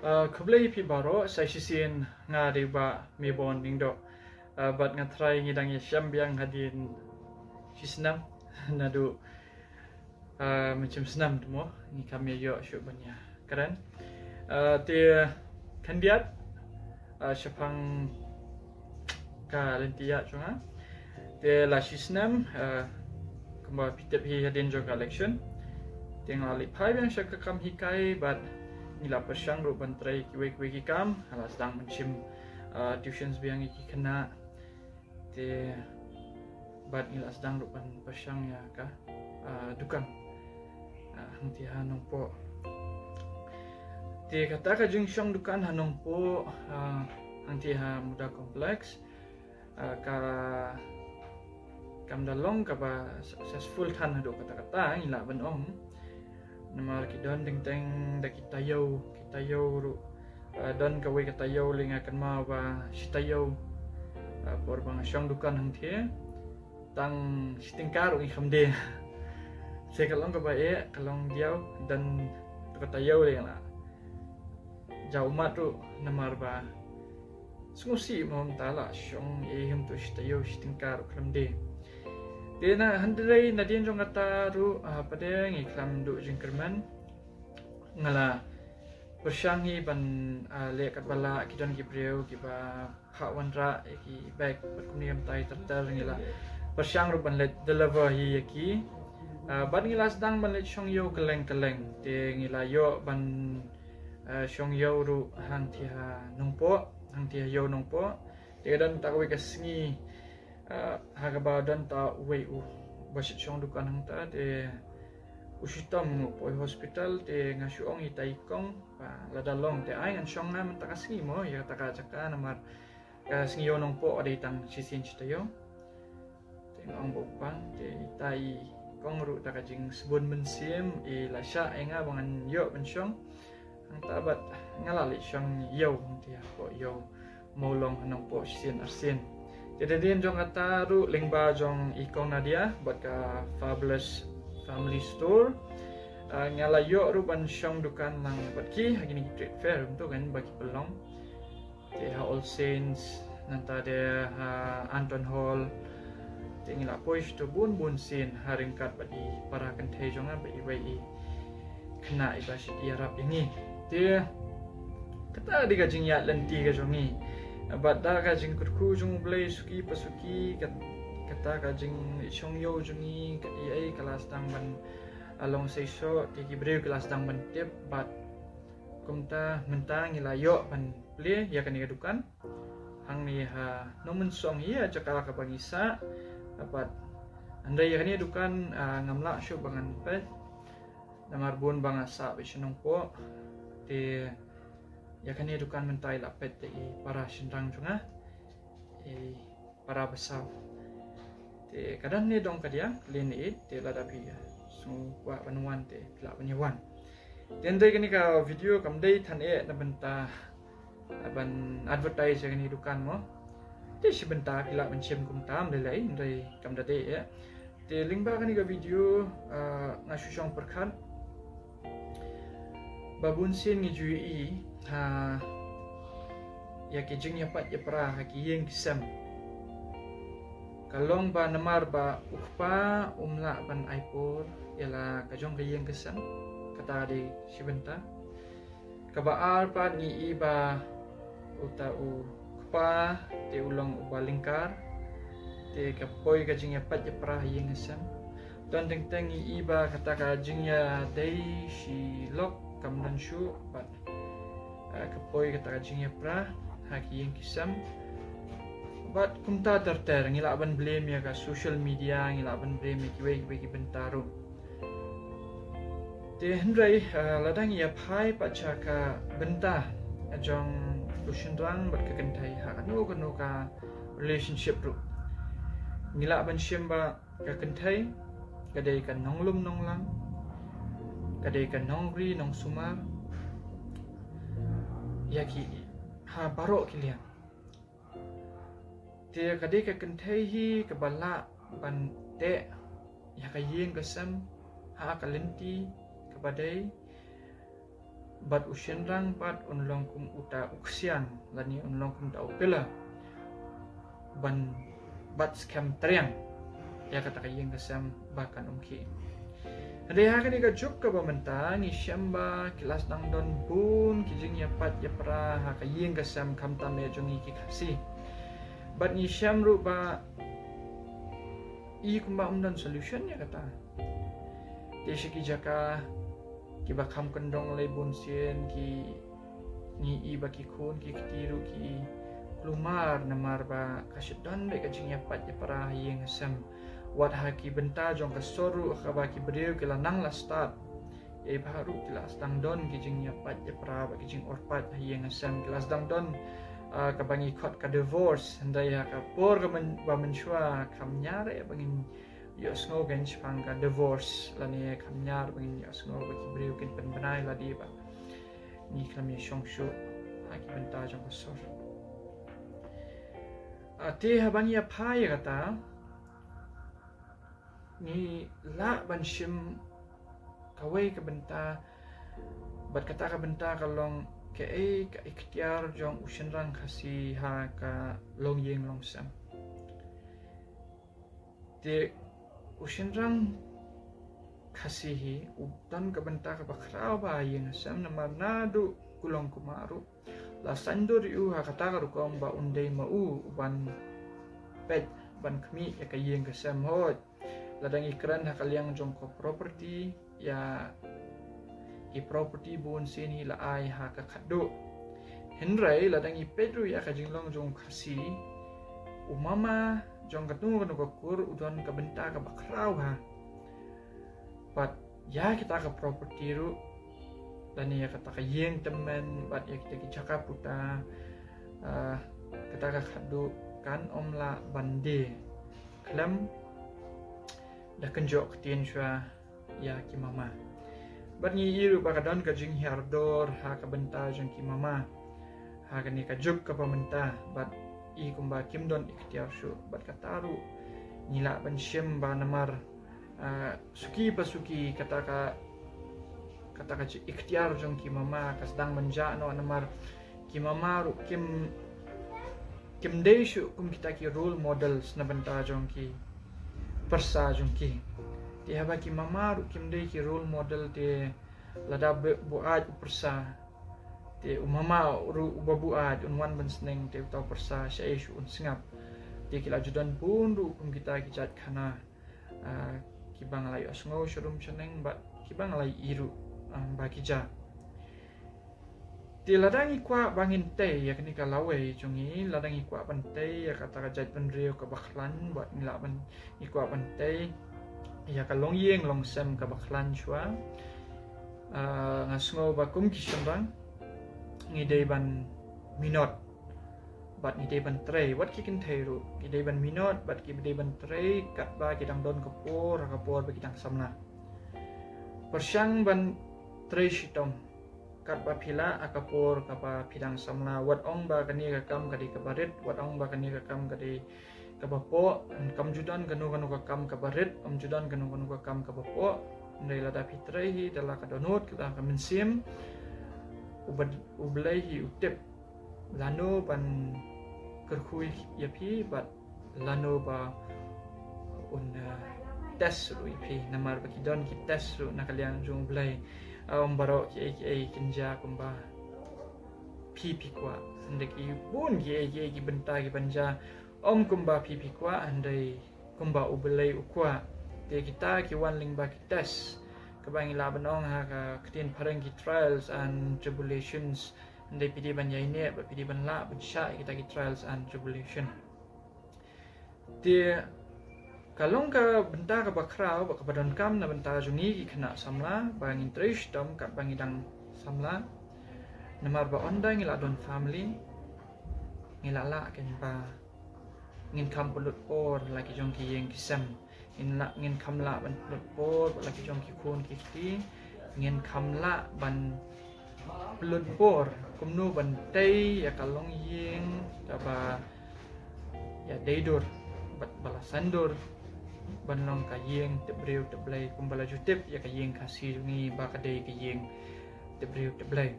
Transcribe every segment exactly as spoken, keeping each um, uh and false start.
Uh, khublei phi baroh, sa shisien nga dei ba Mebon Ningdo. Uh, bad nga trai ngi dang ïa shem biang hadien shisnem naduh uh, mynshem snem tu mo ngi kam ïa ïoh shuh ban ïa kren. Uh, te khyndiat uh, shaphang ka lynti ïa jong nga. Te la shisnem uh, kumba phi tip hi hadien jong ka election. Te nga la leit phai biang sha ka kam hikai bad ngi la pyrshang ruh ban trei kiwei kiwei ki kam, nga la sdang ban shim uh, tuitions biang ïa ki khynnah. Te bad ngi la sdang ruh ban pyrshang ïa ka uh, dukan uh, hangtei ha Nongpoh. Te kata ka jingshong dukan ha Nongpoh uh, hangtei ha Muda Complex uh, ka kam da long kaba successful than haduh katta katta ngi lah ban ong. Namar ki don teng teng da ki taïew, ki taïew ruh. Uh, don kawei ka taïew lei nga kynmaw ba shi taïew. Uh, por ba nga shong dukan hangtei tang shi tyngka ruh ngi kham die. Te ka long kaba eh, ka long diaw, don tu ka taïew lei nga la jaw ummat ruh namar ba sngewsih mo mynta la shong eh him tu shi taïew shi tyngka ruh khlem die. Te na hynrei nadien jong kata ruh uh, pat ngi khlem duh jingkyrmen. Nga la pyrshang hi ban uh, leh katba lah, ki don ki briew kiba phah wanrah ïa ki bag bad kumne kumtai ter ter, ngi la pyrshang ruh ban leit deliver hi ïa ki. Uh, bad ngi la sdang ban leit shong ïew kylleng kylleng. Te ngi la ïoh ban uh, shong ïew ruh hangtei ha Nongpoh, hangtei ha ïew Nongpoh. Te ka don ta kawei ka sngi uh, ha kaba don ta uwei u ba shit shong dukan hangta, te u shitom u poi hospital. Te nga shu ong ïa i tai i kong ba lada long te ai ngan shong nga mynta ka sngi mo ïa kata ka jaka namar ka sngi ïew Nongpoh dei tang shisien shi taïew. Te nga ong ba u pang, te i tai i kong ruh da ka jingsbun mynsiem i la shah ïa nga ba ngan ïoh ban shong. Hangta bad nga la leit shong ïew hangtei hapoh ïew Mawlong ha Nongpoh shisien arsien. Te hadien jong kata ruh lyngba jong i kong Nadia bad ka Fabulous Family Store uh, nga la ïoh ruh ban shong dukan lang bad ki ha kine ki trade fair kumto kan ba ki pynlong. Te ha All Saints, nangta de ha Anton Hall. Te ngi la poi sha tu bun bun sien ha ryngkat bad i para kynthei jong nga bad iwei i khynnah iba shait ïarap ïa ngi. Te kata dei ka jingïaid lynti ka jong ngi. Bad da ka jingkyrkhu jong U Blei suki pa suki, kat-, kata ka jingshong ïew jong ngi, kat ïa ei ka la sdang ban, ah, long seisoh, te ki briew ki la sdang ban tip bad kumta mynta ngi la ïoh ban plie ïa kane ka dukan. Hangne ha Nongmynsong ïa jaka kaba ngi sah. Bad hynrei ïa kane ka dukan, ah, ngam lah shuh ba ngan peit. Namar bun ba nga sah beit sha Nongpoh. Te ïa kane ka dukan mynta i la peit da i para shynrang jong nga. I para basaw. Te ka don ne dong ka diang, lin ïeit, te lada phi sngewkwah ban wan te phi lah ban ïa wan. Te hynrei kane ka video kam dei than eh na bynta ban advertise ïa kane ka dukan mo. Te shi bynta phi lah ban shim kumta, ym dei lei, hynrei kam da dei eh. Te lyngba kane ka video, ah, nga shu shong pyrkhat ba bun sien ngi ju ïohi ha ïa ki jingïapait ïapra ha ki ïing ki sem. Ka long ba namar ba u kpa um lah ban ai por ïa la ka jong ka ïing ka sem, kata dei shi bynta. Kaba ar pat ngi i ba uta u kpa te u long uba lyngkar, te ka poi ka jingïapait ïapra ha ïing ha sem. Don teng teng ngi i ba kata ka jingïadei shi lok kam don shuh bad, eh, ka poi kata ka jingïapra ha ki ïing ki sem. Bad kumta ter ter ngi lah ban blame ïa ka social media, ngi lah ban blame ïa kiwei kiwei ki bynta ruh. Te hynrei, eh, lada ngi ïa phai pat sha ka bynta jong u shynrang bad ka kynthei ha kano kano ka relationship ruh, ngi lah ban shim ba ka kynthei ka dei ka nonglum nonglang, ka dei ka nongri nongsumar ïa ki ha baroh ki liang. Te ka dei ka kynthei hi kaba lah ban teh ïa ka ïing ka sem ha ka lynti kaba dei. Bad u shynrang pat un long kum uta u ksiang, lane un long kum uta u pillar ban bat skhem triang ïa kata ka ïing ka sem ba kan ym khih. Hynrei ha kane ka juk kaba mynta ngi shem ba ki la sdang don bun ki jingïapait ïapra ha ka ïing ka sem khamtam eh jong ngi ki Khasi. Bad ngi shem ruh ba i kumba ym don solution ïa kata. Te sha ki jaka kiba kham kyndong lei bun sien ki, ngi i ba ki khun ki kti ruh ki kulmar namar ba ka shu don beit ka jingïapait ïapra ha ïing ha sem. Wat ha ki bynta jong ka sor ruh ha kaba ki briew ki la nang la stad, ïa i bha ruh ki la sdang don ki jingïapait ïapra bad ki jingurpait ha ïing ha sem, ki la sdang don, ah, kaba ngi khot ka divorce. Hynrei ha ka por kaba mynshuwa kham ñiar eh ba ngin ïohsngew kein shaphang ka divorce, lane kham ñiar ba ngin ïohsngew ba ki briew kin pynbna ïa lade ba ngi khlem ïashong shuh ha ki bynta jong ka sor. Ah, te haba ngi ïa phai ïa kata, ngi lah ban shim kawei ka bynta, bad kata ka bynta ka long kaei ka iktiar jong u shynrang Khasi ha ka longïing longsem. Te u shynrang Khasi hi u don ka bynta kaba khraw bha ha ïing ha sem namar naduh kulong kumar ruh la saiñdur ïa u ha kata ka rukom ba un dei ma u uban peit ban khmih ïa ka ïing ka sem. Hooid, lada ngi kren ha ka liang jong ka property, ïa ki property bun sien hi la ai ha ka khatduh. Hynrei lada ngi peit ruh ïa ka jinglong jong u Khasi, u mama jong katno katno ka kur u don ka bynta kaba khraw bha. Bad ïa kita ka property ruh, lane ïa kata ka ïing tymmen bad ïa kita ki jaka puta, ah, kata ka khatduh kan ym lah ban die khlem da kynjoh ktien shuwa ïa ki mama. Bad ngi i ruh ba ka don ka jinghiar dor ha ka bynta jong ki mama ha kane ka juk kaba mynta, bad i kumba kim don iktiar shuh. Bad kata ruh ngi lah ban shim ba namar, ah, suki pa suki kata ka, kata ka ji-, iktiar jong ki mama ka sdang ban jah noh namar ki mama ruh kim, kim dei shuh kum kita ki role models na bynta jong ki pyrsa jong ki. Te haba ki mama ruh kim dei ki role model, te lada bu-, buaid u pyrsa, te u mama ruh uba buaid un wan ban sneng, te uta u pyrsa shaei shuh un sngap. Te ki la ju don bun ruh kum kita ki jait khana, ah, kiba nga la ïohsngew sharum shaneng bad kiba nga la ïohi ruh, ah, ba ki jia. Te lada ngi kwah ba ngin tei ïa kane ka lawei jong ngi, lada ngi kwah ban tei ïa kata ka jaitbynriew kaba khlaiñ, bad ngi lah ban, ngi kwah ban tei ïa ka longïing longsem kaba khlaiñ shuwa, ah, nga sngew ba kum ki shynrang ngi dei ban minot bad ngi dei ban trei, wat ki kynthei ruh ngi dei ban minot bad ki dei ban trei katba ki dang don ka por, ka por ba ki dang samla. Pyrshang ban trei shitom katba phi lah ha ka por kaba phi dang samla. Wat ong ba kane ka kam ka dei kaba rit, wat ong ba kane ka kam ka dei kaba poh, kam ju don kano kano ka kam kaba rit, kam ju don kano kano ka kam kaba poh. Hynrei lada phi trei hi da la ka dohnud, da la ka mynsiem, U Blei hi u tip lano ban kyrkhu ïa phi bad lano ba un, uh, test ruh ïa phi, namar ba ki don ki test ruh na ka liang jong U Blei. Ym baroh kiei kiei kin jia kumba phi phi kwah. Hynrei ki bun kiei kiei ki bynta ki ban jia ym kumba phi phi kwah, hynrei kumba U Blei u kwah. Te kita ki wan lyngba ki test, kaba ngi lah ban ong ha ka ktien phareng ki trials and tribulations. Hynrei phi dei ban ïaineh bad phi dei ban lah ban shah ïa kita ki trials and tribulation. Te ka long ka bynta kaba khraw bad kaba donkam na bynta jong ngi ki khynnah samla ba ngin trei shitom katba ngi dang samla. Namar ba ynda ngi la don family, ngi la lah kein ba ngin kham pynlut por la ki jong ki ïing ki sem. Ngin lah, ngin kham lah ban pynlut por la ki jong ki khun ki kti. Ngin kham lah ban pynlut por kumno ban tei ïa ka longïing kaba ïadei dur bad ba la saiñdur ban long ka ïing tip briew tip Blei, kumba la ju tip ïa ka ïing Khasi jong ngi ba ka dei ka ïing te briew te Blei.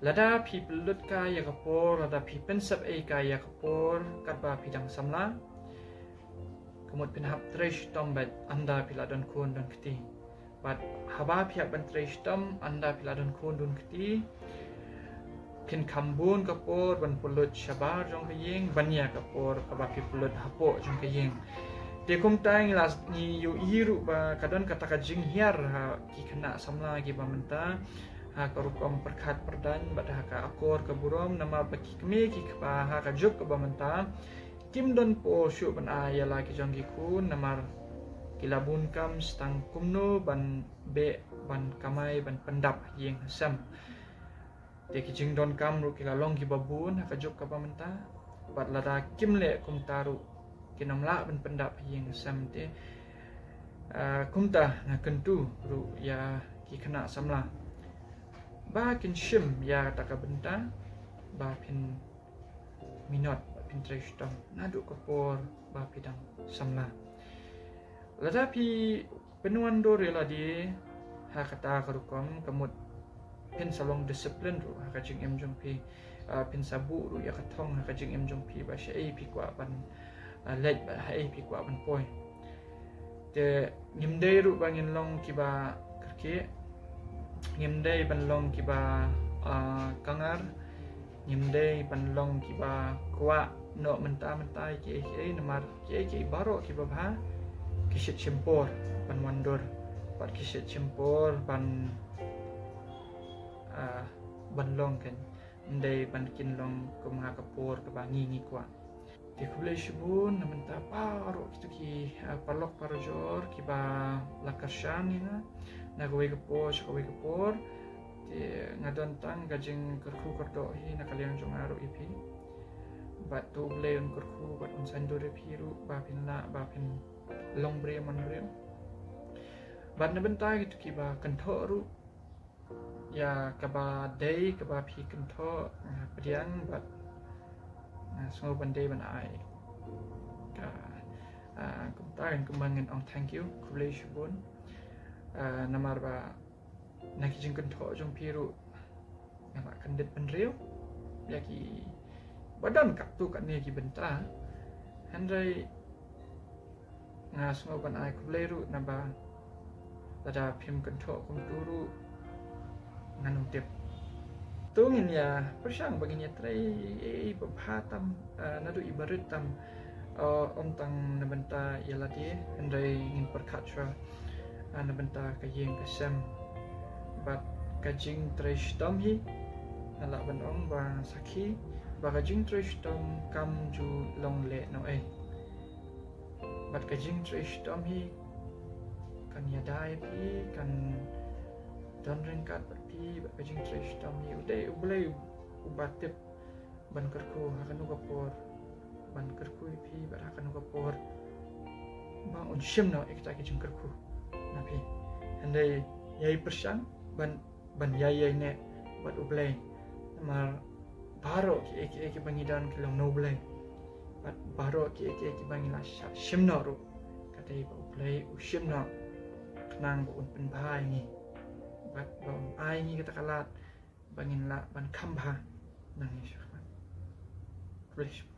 Lada phi pynlut kai ïa ka por, lada phi pynsep ei kai ïa ka por katba phi dang samla, ka mut phin hap trei shitom bad ynda phi la don khun don kti. Bad haba phi hap ban trei shitom ynda phi la don khun don kti, phin kham bun ka por ban pynlut shabar jong ka ïing ban ïa ka por kaba phi pynlut hapoh jong ka ïing. Te kumta ngi la, ngi ïohi ruh ba ka don kata ka jinghiar ha ki khynnah samla kiba mynta ha ka rukom pyrkhat pyrdaiñ bad ha ka akor ka burom, namar ba ki kmie ki kpa ha ka juk kaba mynta kim don por shuh ban ai ïa la ki jong ki khun, namar ki la bun kam sa tang kumno ban beh, ban kamai, ban pyndap ha ïing ha sem. Te ki jingdonkam ruh ki la long kiba bun ha ka juk kaba mynta. Bad lada kim leh kumta ruh kin ym lah ban pyndap ha ïing ha sem te. Ah, kumta nga kyntu ruh ïa ki khynnah samla ba kin shim ïa kata ka bynta ba phin minot ba phin trei shitom naduh ka por ba phi dang samla. Lada phi pynwandur ïa lade ha kata ka rukom, ka mut phin sa long discipline ruh ha ka jingim jong phi. Ah, phin sa buh ruh ïa ka thong ha ka jingim jong phi ba shaei phi kwah ban, ah, leit, ba haei phi kwah ban poi. Te ngim dei ruh ba ngin long kiba kyrkieh, ngim dei ban long kiba, ah, kangar, ngim dei ban long kiba kwah noh mynta mynta ïa kiei kiei, namar kiei kiei baroh kiba bha ki shait shim por ban wandur bad ki shait shim por ban, ah, ban long kan. Ym dei ban kin long kum ha ka por kaba ngi ngi kwah. Te khublei shibun na bynta baroh kito ki, ah, paralok parajor kiba la kyrshan ïa nga na kawei ka por sha kawei ka por. Te nga don tang ka jingkyrkhu kyrdoh hi na ka liang jong nga ruh ïa phi. Bad to U Blei un kyrkhu bad un saiñdur ïa phi ruh ba phin lah ba phin long briew man briew. Bad na bynta kito kiba kynthoh ruh ïa kaba dei kaba phi kynthoh, ah, pdiang bad, ah, sngew ban dei ban ai. Ka, ah, kumta kan kumba ngan ong thank you, khublei shibun. Ah, namar ba na ki jingkynthoh jong phi ruh nga la kyndit bynriew ïa kiba don katto katne ki bynta. Hynrei nga sngew ban ai khublei ruh naba lada phim kynthoh kumtu ruh ngan ym tip. To ngin ïa pyrshang ba ngin ïa trei ei ei ba bha tam, ah, naduh i ba rit tam, ah, ym tang na bynta ïa lade hynrei ngin pyrkhat shuwa, ah, na bynta ka ïing ka sem. Bad ka jingtrei shitom hi nga lah ban ong ba sakhi ba ka jingtrei shitom kam ju long lehnohei. Bad ka jingtrei shitom hi kan ïada ïa phi, kan don ryngkat bad phi. Bad ka jingtrei shitom hi u dei U Blei uba tip ban kyrkhu ha kano ka por ban kyrkhu ïa phi bad ha kano ka por ba un shim noh ïa kita ki jingkyrkhu na phi. Hynrei ïai pyrshang ban, ban ïai ïaineh bad U Blei. Namar baroh kiei kiei kiba ngi don ki long na U Blei. Bad baroh kiei kiei kiba ngi la shah shim noh ruh ka dei ba U Blei u shim noh khnang ba un pynbha ïa ngi bad ba un ai ngi kata ka lad ba ngin lah ban kham bha nangne shakhmat. Khublei shibun.